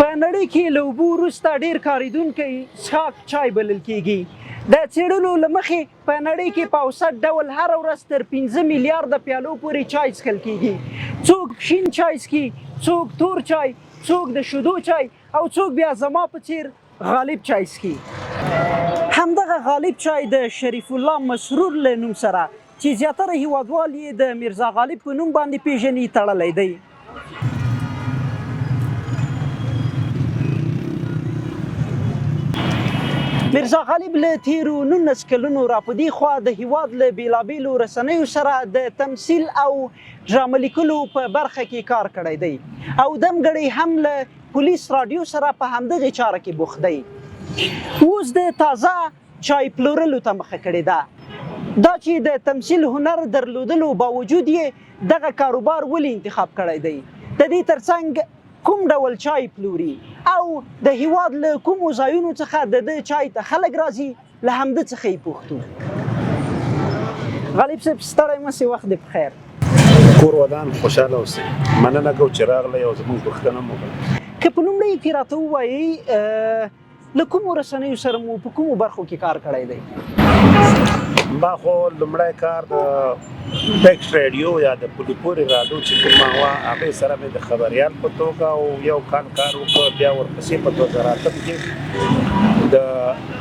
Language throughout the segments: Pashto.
په نړۍ کې له اوبو وروسته ډېر کارېدونکی څښاک چای بلل کېږي. د څېړنو له مخې په نړۍ کې په اوسط ډول هره ورځ تر 5 میلیارده پیالو پورې چای څښل کېږي. څوک شین چای څښي، څوک تور چای، څوک د شیدو چای او څوک بیا زما په څېر غالب چای څښي. همدغه غالب چای د شریف الله مسرور له نوم سره چې زیاتره هیوادوال یې د میرزا غالب په نوم باندې پیژني تړلی دی. میرزا غالب له تیرو 19 کلونو را په دې خوا د هیواد له بیلابیلو رسنیو سره د تمثیل او ډرامه لیکلو په برخه کې کار کړی دی او دمګړی هم له پولیس راډیو سره په همدغې چاره کې بوخت دی. اوس د تازه چای پلورلو ته مخه کړې ده. دا چې د تمثیل هنر درلودلو باوجود یې دغه کاروبار ولې انتخاب کړی دی، د دې ترڅنګ کوم ډول چای پلوري او د هیواد له کومو ځایونو څخه د ده چای ته خلک راځي، له همده څخه یې پوښتو. غالب صاحب ستړی مه سې، وخت دې په خیر. کور ودان، خوشحاله اوسئ. مننه کوو چې راغلی او زموږ پوښتنه مو وکړه. که په لومړیو کې راته ووایئ له کومو رسنیو سره مو په کومو برخو کې کار کړی دی؟ ما خو لومړی کار د ټیکس رادیو یا د پولیپوري رادیو چې کومه وه هغې سره مې د خبریال په توګه او یو کال کار وکړ. بیا ورپسې په 2008 کې د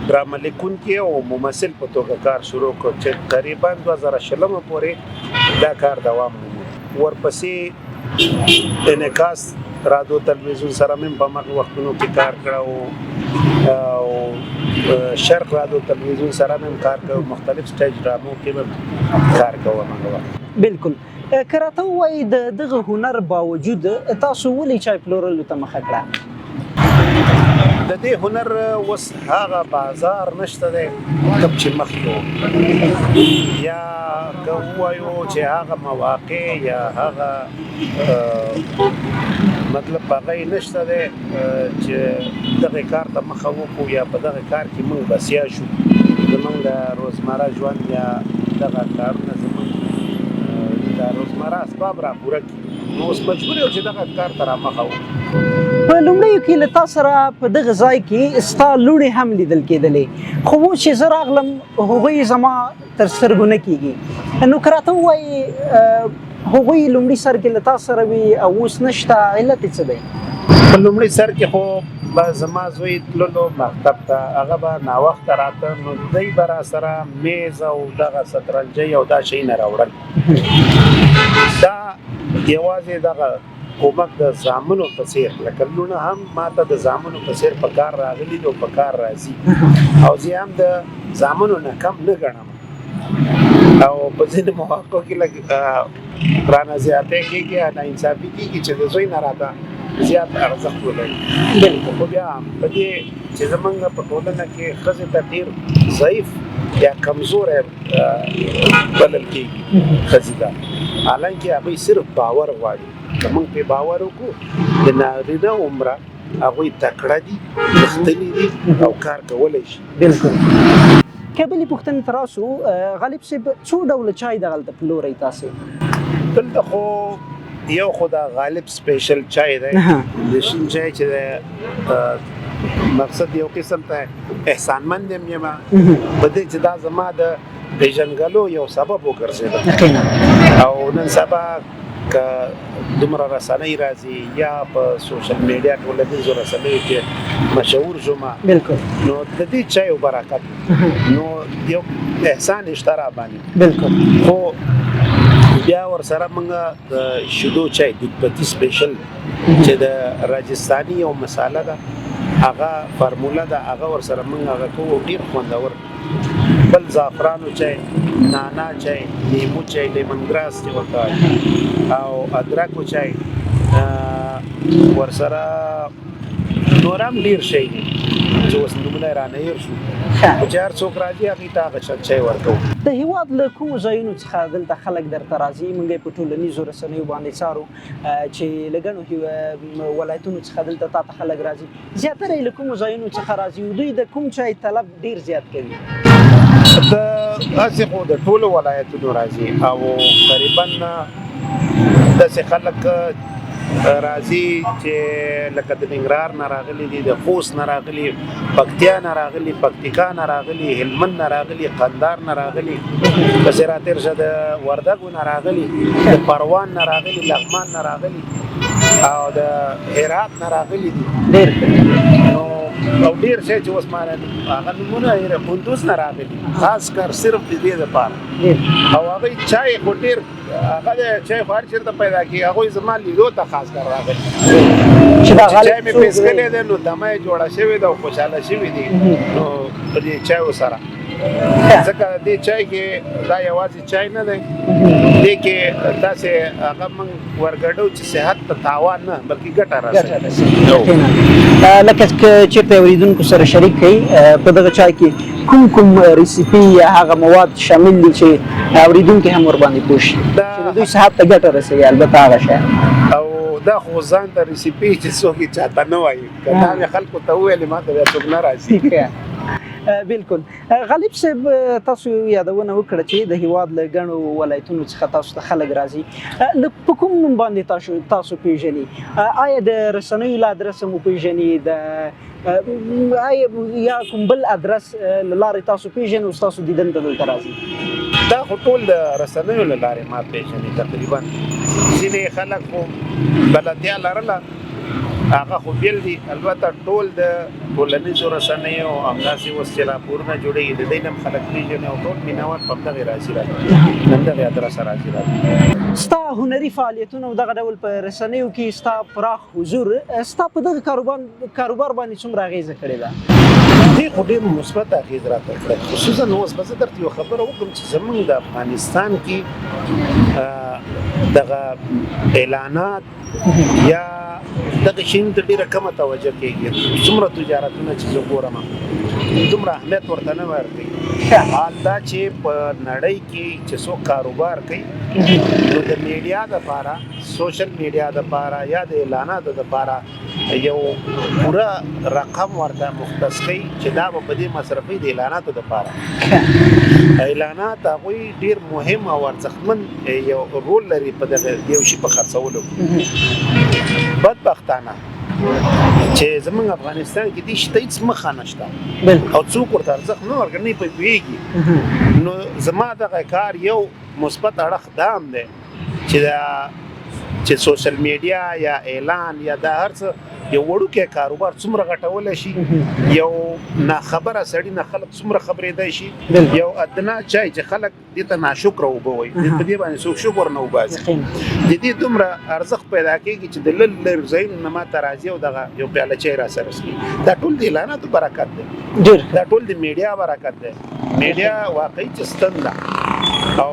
ډرامه لیکونکي او ممثل په توګه کار شروع کړ چې تقریبا 2020 پورې دا کار دوام وموند. ورپسې انعکاس رادیو تلویزیون سره مې په مخ وختونو کې کار کړو او شرق رادیو تلویزیون سره مې کار کړو، مختلف سټیج ډرامو کې مې کار کوم هغه وخت. بالکل، که راته ووایئ د دغه هنر باوجود تاسو ولې چای پلورلو ته مخه کړه؟ د دې هنر اوس هغه بازار نشته دی کوم چې مخکې و، یا که ووایو چې هغه مواقع یا هغه مطلب هغه یې نشته دی چې دغه کار ته مخه وکړو یا په دغه کار کې موږ بسیا شو. زموږ د روزمره ژوند یا دغه کارونه زموږ د روزمره اسباب را پوره کړي، نو اوس مجبور یو چې دغه کار ته را مخه وکړو. په لومړیو کې له تا سره په دغه ځای کې ستا لوڼې هم لیدل کېدلې، خو اوس چې زه راغلم هغوی زما تر سترګو نه کېږي. نو که راته ووایې هغوی لومړي سر کې له تا سره وي او اوس نشته، علت یې څه دی؟ په لومړي سر کې خو به زما زوی تللو مکتب ته، هغه به ناوخته راته، نو دی به را سره میز او دغه سترنجۍ او دا شیونه راوړل. دا یوازې دغه کومک د زامنو په څیر، لکه لوڼه هم ماته د زامنو په څیر په کار راغلي دي او په کار راځي، او زه هم د زامنو نه کم نه ګڼم او په ځینو مواقعو کې لږ رانه زیاتی کېږي یا ناانصافي کېږي چې د زوی نه راته زیات ارزښت ولري. بالکل. خو بیا هم په دې چې زمونږ په ټولنه کې ښځې ته ډېر ضعیف یا کمزوری بلل کېږي ښځې ته، حالانکه هغوی صرف باور غواړي. که موږ پرې باور وکړو د نارینه عمره هغوی تکړه دي، غښتلي دي او کار کولی شي. بالکل. که بلې پوښتنې ته راسو، غالب صاحب څو ډوله چای دغلته پلورئ تاسې؟ دلته خو یو خو دا غالب سپیشل چای دی، د شین چای چې دی مقصد یو قسم ته احسانمند یم په دې چې دا زما د پېژندګلو یو سبب وګرځېده. یقینا. او نن سبا که دومره رسنۍ راځي یا په سوشل میډیا ټولنیزو رسنیو کې مشهور شوم، بالکل، نو د دې چایو برکت، نو یو احسان یې شته را باندې. بالکل. خو بیا ورسره موږ د شیدو چای دودھ پتی سپیشل چې د راجستاني یو مساله ده، هغه فارموله ده، هغه ورسره موږ هغه کوو، ډېر خوندور. بل زعفرانو چای، نانا چای، لیمو چای، لیمن ګراس چې ورته وایي، او ادرکو چای، ورسره نور هم ډېر شی دي چې اوس نومونه یې رانه هېر شو، خو چې هر څوک راځي هغوی ته هغه شان چای ورکوو. د هیواد له کومو ځایونو څخه دلته خلک درته راځي؟ موږ یې په ټولنیزو رسنیو باندې څارو چې له ګڼو ولایتونو څخه دلته تا ته خلک راځي، زیاتره یې له کومو ځایونو څخه راځي او دوی د کوم چای طلب ډیر زیات کوي؟ د هسې خو د ټولو ولایتونو راځي او قریبا داسې خلک راځي چې لکه د ننګرهار نه راغلي دي، د خوست نه راغلي، پکتیا نه راغلي، پکتیکا نه راغلي، هلمند نه راغلي، قندار نه راغلي، پسې را تېر شه د وردګو نه راغلي، د پروان نه راغلي، لغمان نه راغلي او د هرات نه راغلي دي. ډېر نو او ډېر شی چې اوس ما هغه نومونه هېره، کندوز نه راغلي خاص کر صرف د دې لپاره. او هغوی چای خو ډېر هغه دی، چای خو هر چېرته پیدا کېږي، هغوی زما لیدو ته خاص کر راغلي چې دا چای مې پرې څښلی دی، نو دمه یې جوړه شوې ده او خوشحاله شوي دي نو په دې چایو سره. ځکه دې چای کې دا یوازې چای نه دی، دې کې داسې هغه موږ ورګډو چې صحت ته تاوان نه بلکې ګټه رسوي. لکه که چېرته اورېدونکو سره شریک کړئ، په دغه چای کې کوم کوم ریسیپي یا هغه مواد شامل دي چې اورېدونکي هم ورباندې پوه شي چې د دوی صحت ته ګټه رسوي؟ البته هغه شی او دا خو ځان ته ریسیپي چې څوک یې چاته نه وایي، که دا مې خلکو ته وویلې ما ته بیا څوک نه راځي. بالکل. غالب صاحب، تاسو یادونه وکړه چې د هیواد له ګڼو ولایتونو څخه تاسو ته خلک راځي، په کوم نوم باندې تاسو پیژني؟ آیا د رسنیو له ادرسه مو پیژني، د آیا یا کوم بل ادرس له لارې تاسو پیژني او ستاسو دیدن ته دلته راځي؟ دا خو ټول د رسنیو له لارې ما پیژني تقریبا. ځینې خلک خو بلدتیا لرله هغه خو بېل دي، البته ټول د ټولنیزو رسنیو همداسې اوس چې راپورونه جوړېږي د دې نه هم خلک پېژني او ټول مینهوال په همدغې راځي راځي، همدغې ادرسه راځي راځي. ستا هنري فعالیتونه او دغه ډول په رسنیو کې ستا پراخ حضور ستا په دغه کاروبار باندې څومره اغېزه کړې ده؟ دې خو ډېر مثبت اغېز راته کړی، خصوصا اوس به زه درته یوه خبره وکړم چې زمونږ د افغانستان کې دغه اعلانات یا دغه شیانو ته ډېره کمه توجه کېږي. څومره تجارتونه چې زه ګورم دومره اهمیت ورته نه ورکوي. حال دا چې په نړۍ کې چې څوک کاروبار کوي نو د میډیا دپاره، سوشل میډیا دپاره یا د اعلاناتو دپاره یو پوره رقم ورته مختص کوي چې دا به په دې مصرفي د اعلاناتو دپاره. اعلانات هغوی ډېر مهم او ارزښتمن یو رول لري په دغه یو شي په خرڅولو کې. بدبختانه چې زمونږ افغانستان کې دې شي ته هېڅ مخه نشته او څوک ورته ارزښت نه ورکوي، نه پرې پوهېږي. نو زما دغه کار یو مثبت اړخ دا هم دی چې دا چې سوشل میډیا یا اعلان یا دا هر څه یو وړوکی کاروبار څومره غټولی شي، یو ناخبره سړي نه خلک څومره خبرېدای شي، یو ادنا چای چې خلک دې ته ناشکره اوبه وایي په دې باندې څوک شکر نه وباسي، د دې دومره ارزښت پیدا کېږي چې د لر لر ځایونو نه ما ته راځي او دغه یو پیاله چای را سره څښي. دا ټول د اعلاناتو برکت دی، دا ټول د میډیا برکت دی. میډیا واقعي چې ستن ده او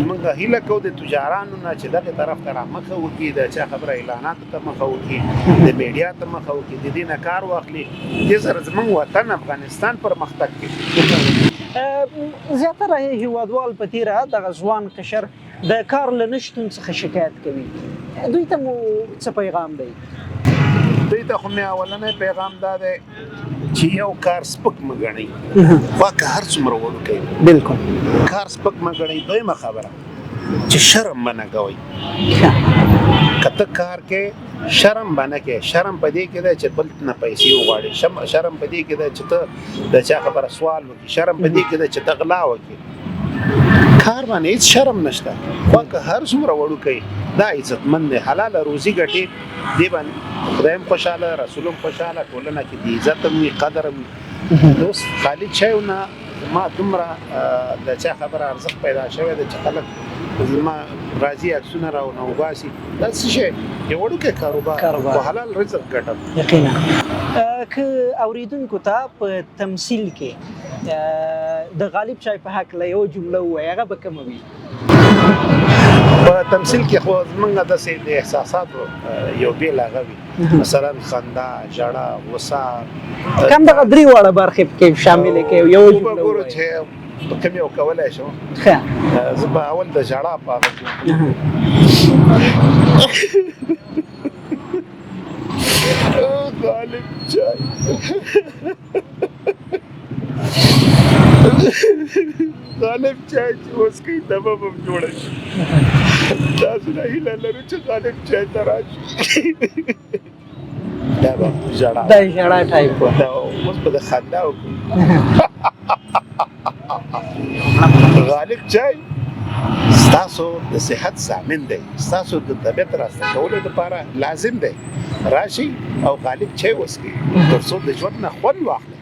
موږ هیله کوو د تجارانو نه چې دغه طرف ته رامخه وکړي، د چا خبره اعلاناتو ته مخه وکړي، د میډیا ته مخه وکړي، د دې نه کار واخلي. دې سره زموږ وطن افغانستان پرمختګ کوي. زیاتره هیوادوال په تېره دغه ځوان قشر د کار له نشتون څخه شکایت کوي، دوی ته مو څه پیغام دی؟ دوی ته خو مې اولنی پیغام دا دی چې یو کار سپک مه ګڼئ، خوا که هر څومره وړوکی، بالکل کار سپک مه ګڼئ. دویمه خبره چې شرم مه نه کوئ، که ته کار کې شرم به نه کوې. شرم په دې کې دی چې بل نه پیسې وغواړې، شرم په دې کې دی چې ته د چا خبره سوال وکړې، شرم په دې کې دی چې ته غلا وکړې. کار باندې هېڅ شرم نشته، خو که هر څومره وړوکی دا عزتمند دی، حلاله روزي ګټي، دې باندې خدای هم خوشحاله، رسول هم خوشحاله، ټولنه کې د عزت هم وي، قدر هم وي. اوس خالي چایو نه ما دومره د چا خبره ارزښت پیدا شوی دی چې خلک زما راځي عکسونه راونه وباسي. دا څه شی یو وړوکی کاروبار خو حلال رزق ګټم. یقینا که اورېدونکو ته په تمثیل کې د غالب چای په هکله یوه جمله ووایي، هغه به کومه وي؟ په تمثیل کې خو زمونږ داسې د احساساتو یو بېل هغه وي، مثلا خندا، ژړا، غوسه، کم دغه درې واړه برخې پکې شاملې کړي یو جمله وګورو چې په کوم یو کولی شم. ښه، زه به اول د ژړا په هغه کې غالب چای غالب چای چې اوس کوي دمه به هم جوړه شي. تاسو نه هیله لرو چې غالب چای ته راشي. دا به ژړا، دا ژړا ټایپ و. دا اوس به د خندا وکړو. غالب چای ستاسو د صحت ضامن دی، ستاسو د طبیعت راسته کولو لپاره لازم دی. راشي او غالب چای وڅښئ تر څو د ژوند نه خوند واخلئ.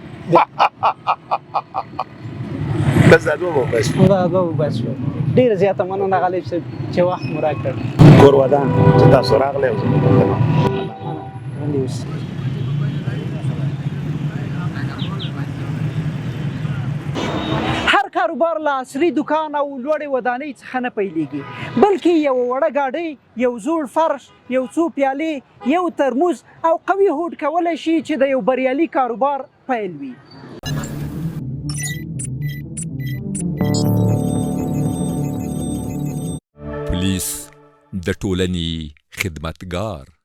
بس دا دوه به بس. دا دوه به بس. ډېره زیاته مننه غالب صاحب چې وخت مو راکړ. کور ودان چې تاسو راغلی او زموږ پوښتنه. ژوندي اوسئ. هر کاروبار له عصري دکان او لوړې ودانۍ څخه نه پیلېږي، بلکې یوه وړه ګاډۍ، یو زوړ فرش، یو څو پیالې، یو ترموز او قوي هوډ کولی شي چې د یو بریالي کاروبار پیل وي. پولیس د ټولنې خدمتګار.